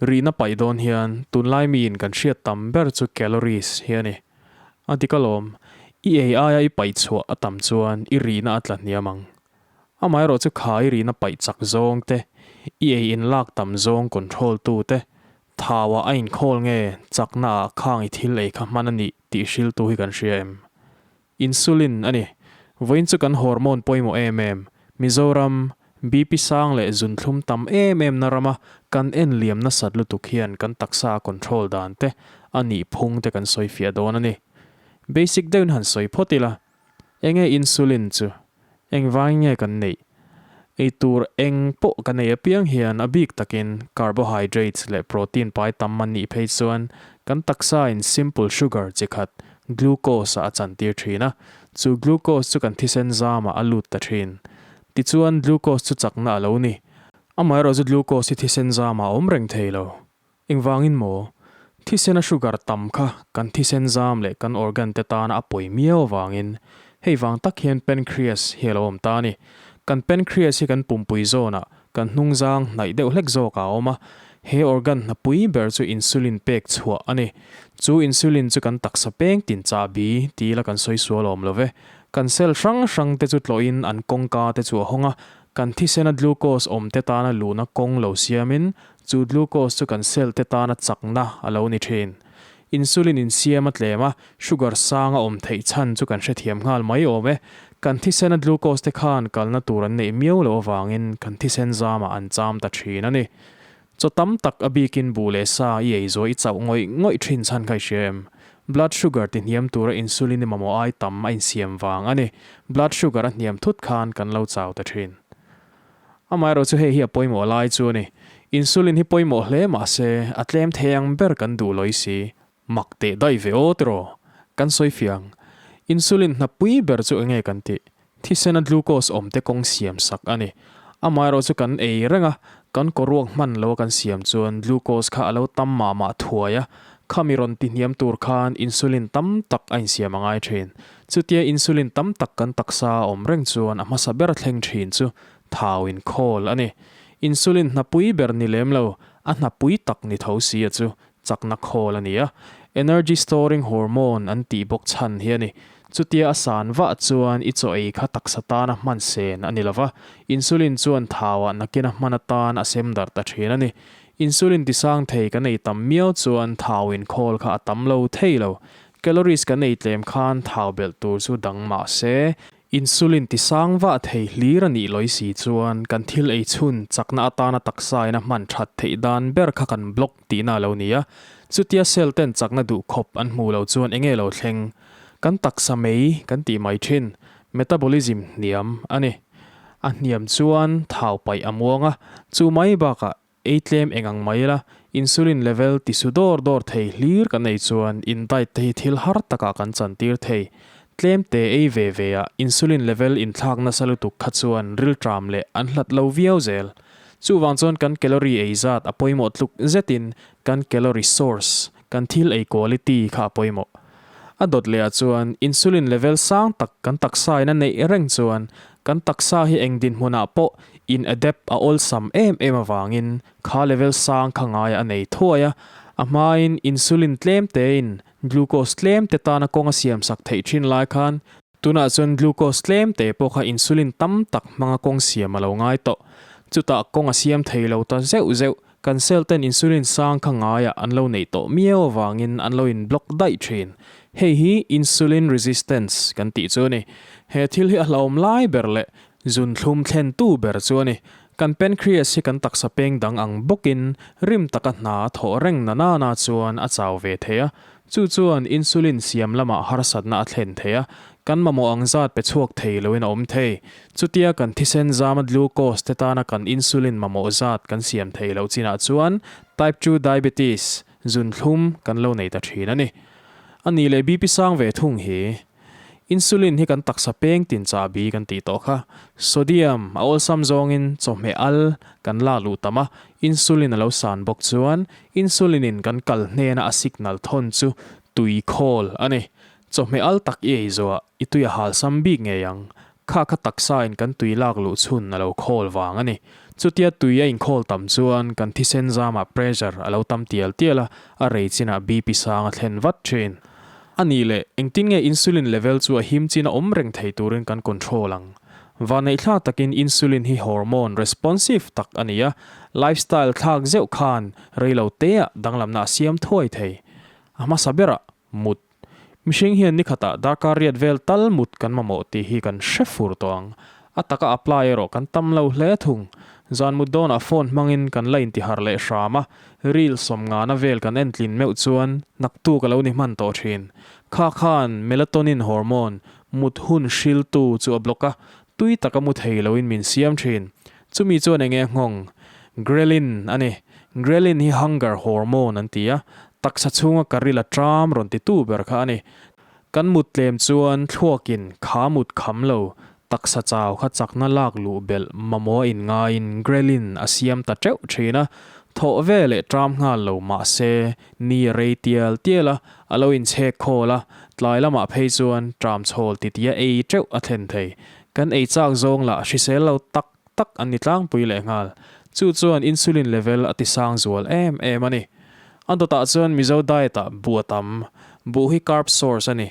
Rihna paih dawn hian tunlai miin kan hriat tam ber chu calories hi a ni. A dik alawm, i ei aia i paih chhuah a tam chuan i rihna a tla hniam ang. Amaherawh chu kha i rihna paih chak zawng te, i ei in lak tam zawng control tu te, thauah a inkhawl nge chakna ah khang i thil ei kha hman a nih tih hriltu hi kan hria em? Insulin a ni. Vawiin chu kan hormone pawimawh em em, Mizoram, BP sang leh zunthlum tam em em na rama kan en liam nasat lutuk hian kan taksa a control dan te, a nih phung te kan sawi fiah dawn a ni. Basic deuhin han sawi phawt ila, enge insulin chu? Engvangin nge kan neih? Eitur eng pawh kan ei apiang hian a bik takin carbohydrates leh protein pai tam an nih phei chuan kan taksa in simple sugar chi khat glucose ah a chantir thin a, chu glucose chu kan thisen zamah a lut ta thin. Tichuan glucose chu chakna a lo ni. Amaherawhchu glucose hi thisen zamah a awm reng thei lo. Engvangin maw? Thisena sugar tam kha kan thisen zam leh kan organ te tana a pawi miau avangin hei vang tak hian pancreas hi a lo awm ta a ni. Kan pancreas hi kan pumpui zawnah kan hnungzang hnaih deuh hlek zawkah a awm a, he organ hnapui ber chu insulin pek chhuah a ni. Chu insulin chu kan taksa peng tin chahbi ti ila kan sawi sual awm lo ve. Kan cell hrang hrang te chu tlawhin an kawngka te chu a hawng a, kan thisena glucose awm te tana luhna kawng lo siamin Chu glucose chu kan cell te tana chakna a lo ni thin. Insulin insiam a tlem a, sugar sang a awm theih chhan chu kan hrethiam nghal mai awm e. Kan thisena glucose te khan kalna tur an neih miau loh avangin kan thisen zamah an cham ta thin a ni. Chaw tam tak a bikin buh leh sa i ei zuah i chauh ngawih ngawih thin chhan kha i hria em? Blood sugar ti hniam tura insulin i mamawh ai tam a insiam vang a ni. Blood sugar a hniam thut khan kan lo chau ta thin. Amaherawh chu hei hi a pawimawh lai chu a ni. Insulin hi pawimawh hle mah se, a tlem thei ang ber kan duh lawi si. Mak teh daih ve aw tiraw? Kan sawi fiang. Insulin hnapui ber chu enge kan tih? Thisena glucose awm te kawng siam sak a ni. Amaherawh chu kan ei reng a, kan kawruak hman lo a kan siam chuan glucose kha a lo tam mah mah thuai a, khami rawn ti hniam tur khan insulin tam tak a insiam a ngai thin. Chutia insulin tam tak kan taksa a awm reng chuan a hmasa ber thleng thin chu thau inkhawl a ni. Insulin hnapui ber ni lem lo, a hnapui tak ni tho si a chu chakna khawl a ni a. Energy storing hormone an tih bawk chhan hi a ni. Chutia a san vah chuan i chaw ei kha taksa tana hman sen a ni lo va, insulin chuan thauah nakin a hman atan a sem darh ta thin a ni. Insulin tisang thei kan ei tam miau chuan thau inkhawl kha a tam lo thei lo. Calories kan ei tlem khan thau belh tur chu dang mah se, insulin ti sang vah thei hlir a nih lawi si chuan kan thil ei chhun chakna atana taksa in a hman that theih dan ber kha kan block tihna a lo ni a. Chutia cell ten chakna duh khawp an hmuh loh chuan enge lo thleng? Kan taksa mei kan tih mai thin, metabolism hniam a ni. A hniam chuan thau paih a muang a, chu mai bakah Ei tlem eng ang mai ila, insulin level ti su dawr dawr thei hlir kan ei chuan in diet te hi thil har takah kan chantir thei. Tlem te ei ve ve a, insulin level inthlak nasa lutuk kha chuan rilṭam leh an hlat lo viau zel. Chuvang chuan kan calorie ei zat a pawimawh tluk zetin kan calorie source, kan thil ei quality kha a pawimawh. A dawt leh ah chuan insulin level sang tak kan taksa in a neih reng chuan kan taksa hi eng dinhmunah pawh in adapt a awlsam em em avangin kha level sang kha ngaia a nei thuai a, a hmain insulin tlem tein glucose tlem te tana kawng a siam sak theih thin lai khan tunah chuan glucose tlem te pawh kha insulin tam tak hmanga kawng siam a lo ngai tawh. Chutah kawng a siam thei lo ta zeuh zeuh. Kan cell ten insulin sang kha ngaiah an lo neih tawh miau avangin an lo in block daih thin. Hei hi insulin resistance kan tih chu a ni. He thil hi a hlauhawm lai ber leh zunthlum thlentu ber chu a ni. Kan pancreas hi kan taksa peng dang ang bawkin rim taka hna a thawh reng na nana chuan a chau ve thei a. Chu chuan insulin siam lamah harsatna a thlen thei a, kan mamawh ang zat pe chhuak thei loin a awm thei. Chutia kan thisen zama glucose te tana kan insulin mamawh zat kan siam thei loh chinah chuan type 2 diabetes, zunthlum, kan lo nei ta thin a ni. A nih leh BP sang ve thung hi. Insulin hi kan taksa peng tin chahbi kan tih tawh kha. Sodium a awlsam zawngin chawhmeh al kan lak luh tam a, insulin a lo san bawk chuan insulin in kan kal hnena a signal thawn chu tui khawl a ni. Chawhmeh al tak i ei zuah i tui a halsam bik ngei ang. Kha kha taksa in kan tui lak luh chhun a lo khawl vang a ni. Chutia tui a inkhawl tam chuan kan thisen zamah pressure a lo tam tial tial a, a rei chinah BP sang a thlen vat thin. A nih leh, engtin nge insulin level chu a him chin a awm reng thei turin kan control ang? Vanneihthla takin insulin hi hormone responsive tak a ni a, lifestyle thlak zeuh khan reilo teah danglamna a siam thuai thei. A hmasa berah, mut. Mihring hian nikhatah darkar riat vel tal mut kan mamawh tih hi kan hre fur tawh ang. A taka apply erawh kan tam lo hle thung. Zan mut dawnah phone hmangin kan la intiharh leh hram a, reel sawmngana vel kan entlin meuh chuan naktuk a lo ni hman tawh thin. Kha khan melatonin hormone, mut hun hriltu chu a block a, tui taka mu thei loin min siam thin. Chumi chuan enge nghawng? Ghrelin a ni. Ghrelin hi hunger hormone an ti a, taksa chhunga ka ril a ṭam rawn titu ber kha a ni. Kan mut tlem chuan thluakin kha mut kham lo, taksa chau kha chakna lak luh belh mamawh a inngaiin Ghrelin a siam ta ṭeuh ṭhin a, thawh ve leh ṭam nghal lo mahse ni a rei tial tial a, a lo inchhek khawl a, tlai lamah phei chuan ṭam chhawl titia ei ṭeuh a thlen thei. Kan ei chak zawng lah hrisel lo tak tak an ni tlangpui lehnghal. Chu chuan insulin level a tisang zual em em a ni. A dawtah chuan Mizo diet ah buh a tam. Buh hi carb source a ni.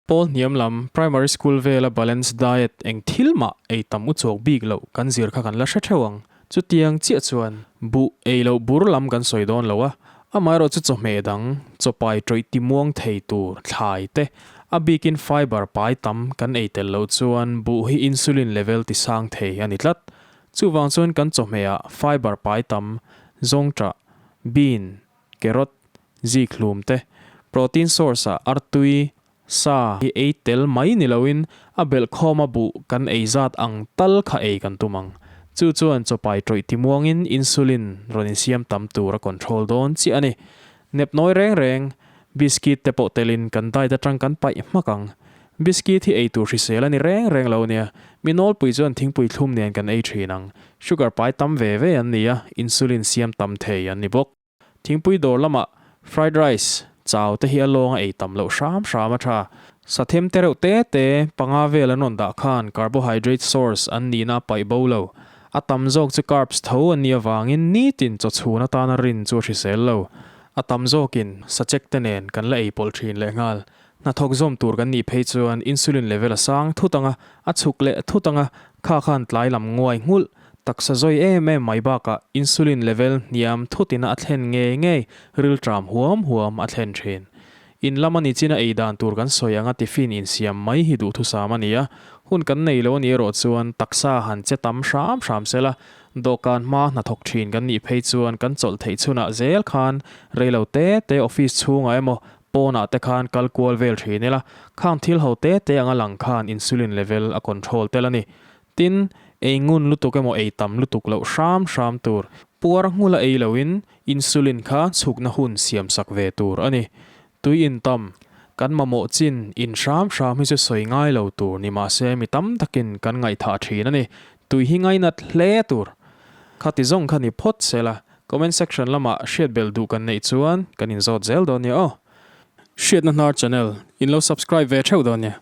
Pawl hniam lam, primary school vela balanced diet eng thil mah ei tam uchawk bik loh kan zir kha kan la hre theuh ang. Chutiang chiah chuan buh ei loh bur lam kan sawi dawn lo a, amaherawhchu chawhmeh dang, chawpai tawih timuang thei tur thlai te, a bikin fiber pai tam kan ei tel loh chuan buh hi insulin level tisang thei a ni tlat. Chuvang chuan kan chawhmehah fiber pai tam, zawngṭah, bean, carrot, zikhlum te, protein source-ah artui, Sa hi ei tel mai ni loin a belhkhawma buh kan ei zat ang tal kha ei kan tum ang. Chu chuan chawpai tawih timuangin insulin rawn insiam tam tur a control dawn chiah a ni. Nepnawi reng reng, biscuit te pawh telin kan diet atang kan paih hmak ang. Biscuit hi ei tur hrisel a ni reng reng lo nia. Mi nawlpui chuan thingpui thlum nen kan ei thin ang. Sugar pai tam ve ve an ni a, insulin siam tam thei an ni bawk. Thingpui dawr lamah fried rice, chau te hi a lawnga ei tam loh hram hram a tha. Sathem te reuh te te panga vel an rawn dah khan carbohydrate source an nihna a paih bo lo. A tam zawk chu carbs tho an nih avangin nitin chaw chhun atana rin chu a hrisel lo. A tam zawkin sachek te nen kan la ei pawlh thin lehnghal. Hnathawk zawm tur kan nih phei chuan insulin level a sang thut ang a, a chhuk leh thut ang a, kha khan tlai lam nguai nghulh, taksa zawi em em mai bakah insulin level hniam thutin a thlen ngei ngei rilṭam huam huam a thlen ṭhin. In lama ni china ei dan tur kan sawi anga tiffin insiam mai hi duhthusam a ni a, hun kan nei lo a nih erawh chuan taksa han che tam hram hram sela, dawhkan hma hnathawk ṭhin kan nih phei chuan kan chawlh theih chhunah zel khan reilo te te office chhungah emaw Pawnah te khan kal kual vel thin ila, khang thil ho te te anga lang khan insulin level a control tel a ni. Tin, ei ngun lutuk emaw ei tam lutuk loh hram hram tur. Puar nghula ei loin insulin kha chhukna hun siam sak ve tur a ni. Tui in tam, kan mamawh chin in hram hram hi chu sawi ngai lo tur ni mahse mi tam takin kan ngaihthah thin a ni. Tui hi ngainat hle tur. Khati zawng kha ni phawt sela, Comment section lamah hriat belh duh kan neih chuan kan inzawt zel dawn nia aw. Hriatna Hnar channel in lo subscribe ve theuh dawn nia.